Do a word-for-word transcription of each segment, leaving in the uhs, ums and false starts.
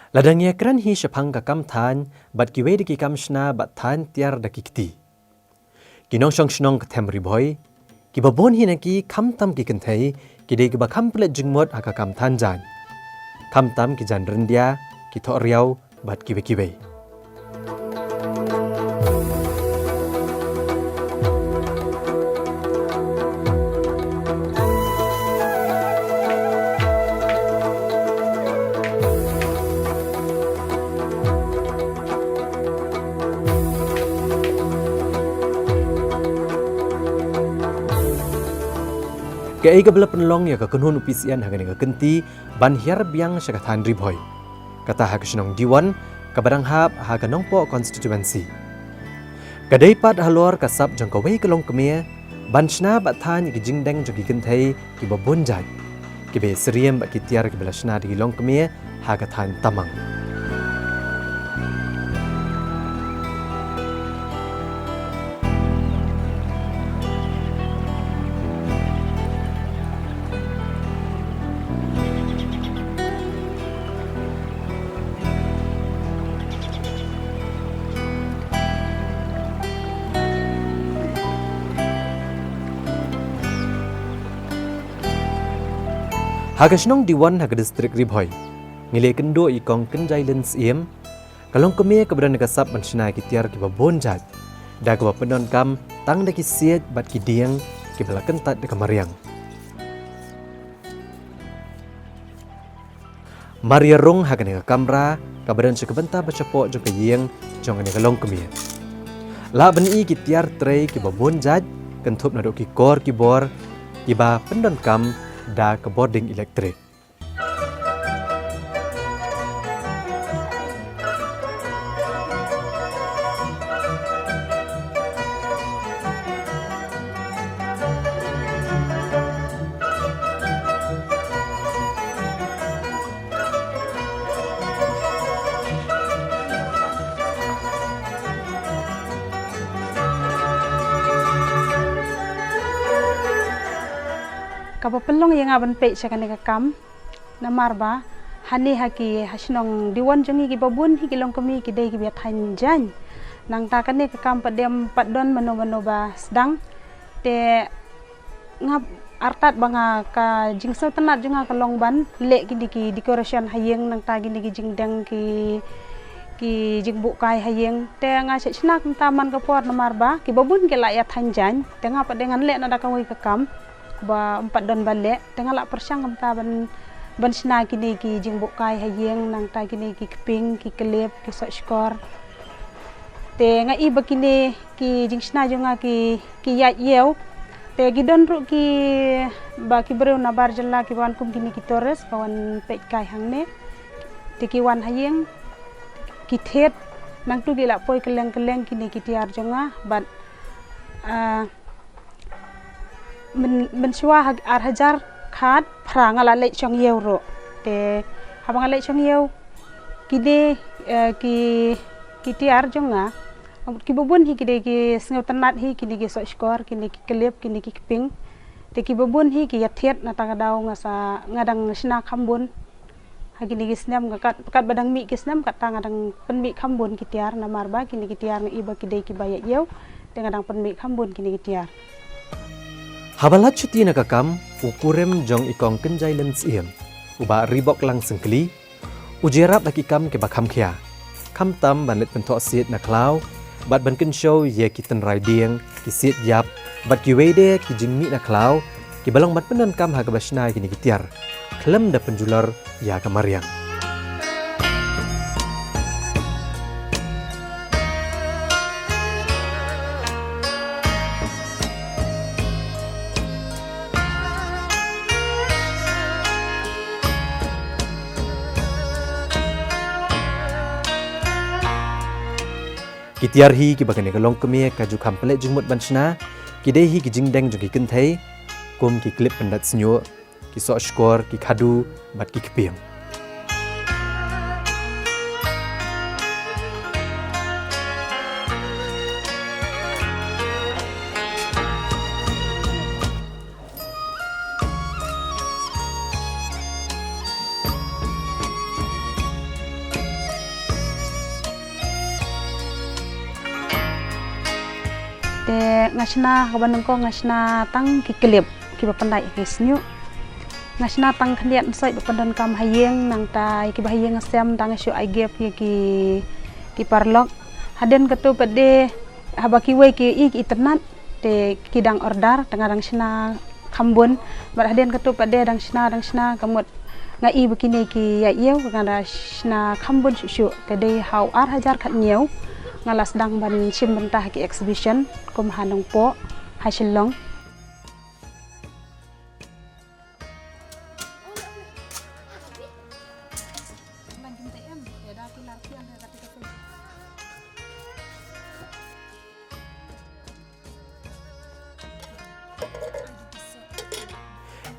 Lada ngi ïakren hi shaphang ka kam thaiñ bad kiwei de ki kam shna bad thaiñ tiar da ki kti, ki nongshong shnong ka them Ri Bhoi, kiba bun hi na ki khamtam ki kynthei, ki dei kiba kham pynleit jingmut ha ka kam thaiñ jaiñ, khamtam ki jaiñ ryndia, ki thohriaw bad kiwei kiwei. Kaei kaba la pynlong ïa ka kynhun u P C N ha kane ka kynti ban hiar biang sha ka thaiñ Ri Bhoi, kata ha ka shnong Diwon, kaba dang hap ha ka Nongpoh constituency. Ka dei pat halor ka sap jong kawei ka longkmie ban shna bad thaiñ ïa ki jingdeng jong ki kynthei kiba bun jait, kiba ïasyriem bad ki tiar kiba la shna da ki longkmie ha ka thaiñ Tamang. Ha ka shnong Diwon ha ka distrik Ri Bhoi, ngi la ïakynduh ïa i Kong Kynjai Lin Syiem, ka longkmie kaba don ka sap ban shna ïa ki tiar kiba bun jait, da kaba pyndonkam tang da ki siej bad ki dieng kiba la kyntait da ka mariang. Mar ïa rung ha kane ka kamra kaba don sha ka bynta ba shapoh jong ka ïing jong kane ka longkmie, lah ban i ki tiar trei kiba bun jait, kynthup naduh ki kor ki bor, kiba pyndonkam da ka bording elektrik. Kaba pynlong ïa nga ban peit sha kane ka kam, namar ba hangne ha ki, ha shnong Diwon jong ngi kiba bun hi ki longkmie ki dei kiba ïa thaiñ jaiñ. Nangta kane ka kam pat dem pat don mano mano ba sdang. Te nga artat ba nga, ka jingsngewtynnat jong nga ka long ban leh kine ki decoration ha ïing, nangta kine ki jingdeng, ki, ki jingbuh kai ha ïing. Te nga shait shna kumta man ka por namar ba kiba bun ki la ïa thaiñ jaiñ. Te nga pat de ngan leh na da kawei ka kam ba ym pat don ba leh. Te nga la pyrshang kumta ban, ban shna kine ki jingbuh kai ha ïing, nangta kine ki kpieng, ki clip, ki sohskor. Te nga i ba kine ki jingshna jong nga ki, ki ïaid ïew. Te ki don ruh kiba, ki briew na bar jylla kiba wan kum kine ki tourist ba wan peit kai hangne. Te ki wan ha ïing, ki thied, nangtu ki la poi kylleng kylleng kine ki tiar jong nga, bad, ah, myn-, mynshuwa ha ar hajar khatphra nga la leit shong ïew ruh. Te haba nga leit shong ïew, kine, eh, ki, ki tiar jong nga, kiba bun hi ki dei ki sngewtynnat hi, kine ki sohskor, kine ki clip, kine ki kpieng. Te kiba bun hi ki ïa thied, nangta ka daw nga sa, nga dang shna kham bun. Ha kine ki snem, nga kat, katba dang mih ki snem, kata nga dang pynmih kham bun ki tiar, namar ba kine ki tiar nga i ba ki dei kiba ïaid ïew, te nga dang pynmih kham bun kine ki tiar. Haba la shuti na ka kam, u kurim jong i Kong Kynjai Lin Syiem, u Bah Ribok Lang Syngkli, u jyrap da ki kam kiba kham khia. Khamtam ban leit pynthoh siej na khlaw, bad ban kynshew ïa ki tynrai dieng, ki siej ïap, bad kiwei de ki jingmih na khlaw, kiba long ban pyndonkam ha kaba shna kine ki tiar, khlem da pynjulor ïa ka mariang. Ki tiar hi kiba kane ka longkmie ka ju kham pynleit jingmut ban shna, ki dei hi ki jingdeng jong ki kynthei, kum ki clip pyndait shñiuh, ki sohskor, ki khadu, bad ki kpieng. Te nga shna kaba nyngkong nga shna tang ki clip kiba pyndait ïa ki shñiuh. Nga shna tang khyndiat ynsoit ba pyndonkam ha ïing, nangta ïa kiba ha ïing ha sem tang nga shu ai gift ïa ki, ki paralok. Hadien katto pat de haba kiwei ki i ki itynnad te ki dang order, te nga dang shna kham bun. Bad hadien katto pat de dang shna, dang shna, ka mut nga i ba kine ki ïa ïew, nga da shna kham bun shuh shuh. Te dei ha u ar hajar khathynñiew nga la sdang ban shim bynta ha ki exhibition kum ha Nongpoh, ha Shillong.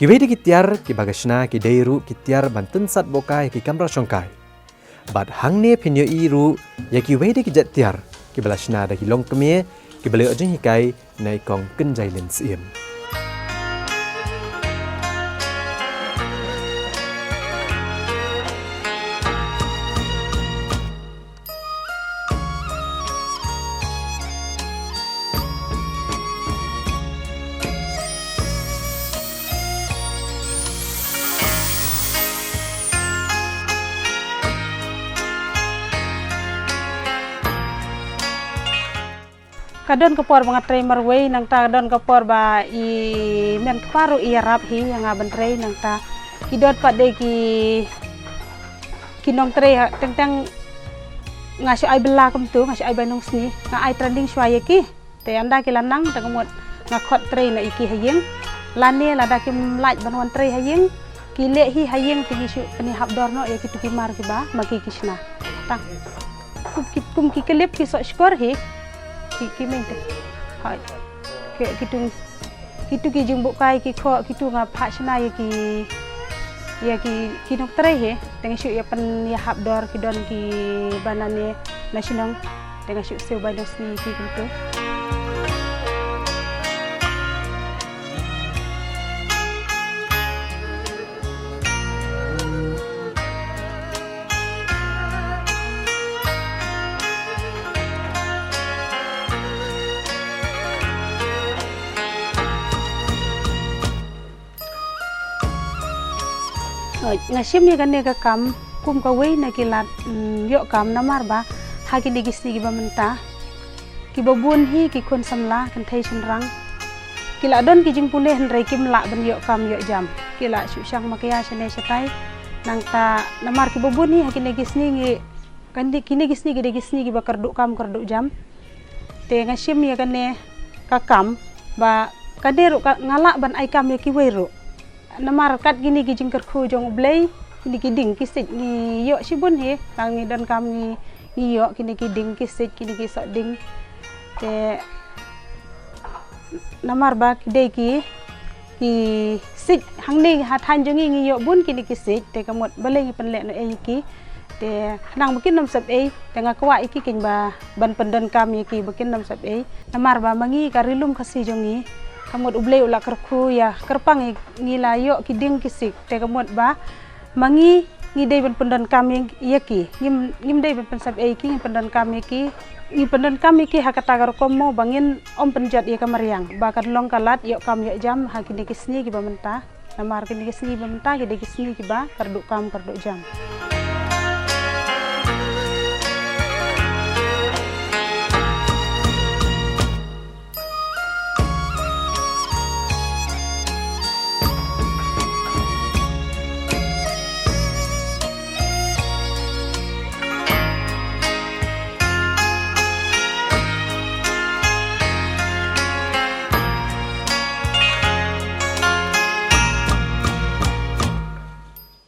Kiwei de ki tiar kiba ka shna ki dei ruh ki tiar ban tynsat boka ïa ki kamra shongkai. Bad hangne phin ïohi ruh ïa kiwei de ki jait tiar kiba la shna da ki longkmie kiba la ïoh jinghikai na i kong Kynjailin Syiem. Ka don ka por ba nga trei marwei, nangta ka don ka por ba i mei kpa ruh i ïarap hi ïa nga ban trei, nangta ki don pat de ki, ki nongtrei ha, teng teng nga shu ai bylla kumtu, nga shu ai bai nongsngi, nga ai training shuwa ïa ki. Te ynda ki la nang, te ka mut nga khot trei noh ïa ki ha ïing. Lane lada kim lah ban wan trei ha ïing, ki leh hi ha ïing, te ngi shu pynïahap dor noh ïa kitu ki mar kiba ma ki ki shna. Tang kum ki, kum ki clip ki soh shkor hi. Ki, ki mei te. Hai. Ki, kitu, kitu ki jingbuhkai ki khoh, kitu nga phah shna ïa ki, ïa ki, ki nongtrei hi. Te nga shu ïa pynïahap dor, ki don kiba na ne na shnong. Te nga shu siew bai nongsngi ïa ki kumtu. Nga shim ïa kane ka kam kum kawei na ki lad, mm, ïoh kam, namar ba ha kine ki sngi kiba mynta kiba bun hi ki khun samla kynthei shynrang ki la don ki jingpule hynrei kim lah ban ïoh kam ïoh jam, ki la shu shang makia shane shatai. Nangta namar kiba bun hi ha kine ki sngi ngi, kane, kine ki sngi ki dei ki sngi kiba kyrduh kam kyrduh jam. Te nga shim ïa kane ka kam ba kane ruh ka, nga lah ban ai kam ïa kiwei ruh. Namar kat kine ki jingkyrkhu jong U Blei, kine ki dieng ki siej ngi ïoh shibun hi, tang ngi donkam ngi, ngi ïoh kine ki dieng ki siej, kine ki soh dieng. Te namar ba ki dei ki, ki siej, hangne ha thaiñ jong ngi ngi ïoh bun kine ki siej, te ka mut balei ngi pynleh noh ei ïa ki. Te khnang ba kin ym sep ei, te nga kwah ïa ki keiñ ba ban pyndonkam ïa ki ba kin ym sep ei. Namar ba ma ngi ka Ri Lum Khasi jong ngi, ka mut U Blei u la kyrkhu ïa, kyrpang ïa ngi la ïoh ki dieng ki siej, te ka mut ba ma ngi ngi dei ban pyndonkam ïa, ïa ki. Ngim, ngim dei ban pynsep ei ïa ki, ngi pyndonkam ïa ki. Ngi pyndonkam ïa ki ha kata ka rukom mo ba ngin ym pynjot ïa ka mariang, ba kan long ka lad ïoh kam ïoh jam ha kine ki sngi kiba mynta. Namar kine ki sngi ba mynta ki dei ki sngi kiba kyrduh kam kyrduh jam.